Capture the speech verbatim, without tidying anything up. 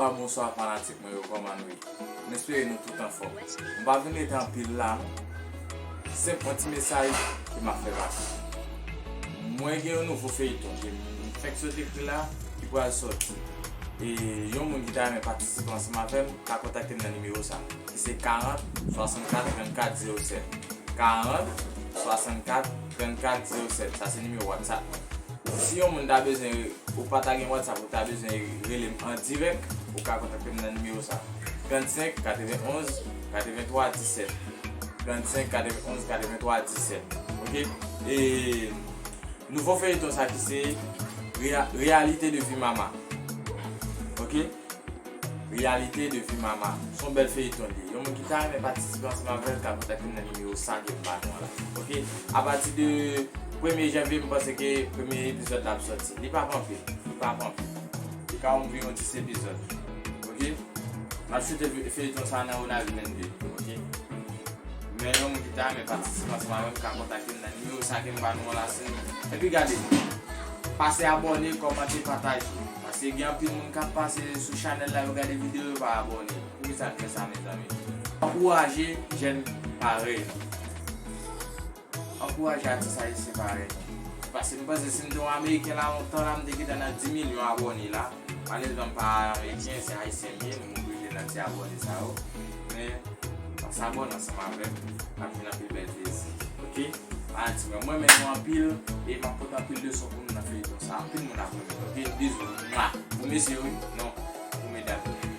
Bonswa, bonswa fanatik mwen yo, kòman nou ye? M espere nou tout anfòm. M pa vin rete anpil la non. Senp yon ti mesaj ke m ap fè pase. Mwen gen yon nouvo feyton ke m fèk sot ekri la, ki pral sòti. E yon moun ki ta renmen patisipe ansanm avè m ka kontakte m nan nimewo sa, ki se karant, swasannkat, trannkat, zewo sèt. Karant, swasannkat, trannkat, zewo sèt. Sa se nimewo WhatsApp mwen. Si yon moun ta bezwen, ou pa ta gen WhatsApp, ou ta bezwen rele m an dirèk, ou ka kontakte m nan nimewo sa, trannsenk, katrevenonz, katrevenntwa, disèt. Trannsenk, katrevenonz, katrevenntwa, disèt. Oke? E nouvo feyton sa ki se Reya- Réalité de vie mama. Oke? Réalité de vie mama. Se yon bèl feyton li ye. Yon moun ki ta renmen patisipe ansanm avè l ka kontakte m nan nimewo sa ke m ba nou an la. Oke? Apati de premye janvye, m panse ke premye epizòd la ap sòti. Li p ap anpil. Li p ap anpil. Li ka anviwon dis epizòd. Oke? N ap choute feyton sa nan Onaville vennde. Oke? Men yon moun ki ta renmen patisipe ansanm avè m ka kontakte m nan nimewo sa ke m ba nou an la, se nou. Epi gade, pase abòne, kòmante, pataje. Paske gen anpil moun k ap pase sou chanèl la, yo gade videyo, yo pa abòne. Poukisa n fè sa, mezanmi? Ankouraje jèn parèy nou. Ankouraje atis ayisyen parèy nou. Paske m panse si m te yon Ameriken la, lontan la, m te gentan nan dis milyon abòne la. Malerezman, m pa Ameriken, se Ayisyen m ye, m oblije nan ti abòne sa yo. Men, pase abòne ansanm avè m, n ap jwenn anpil bèl plezi. Oke? Fanatik mwen, mwen renmen nou anpil, e m ap pote anpil leson pou nou nan feyton sa. Anpil moun ap renmen. Oke? Bizou. Mwa. Pou mesye, wi. Non. Pou medam.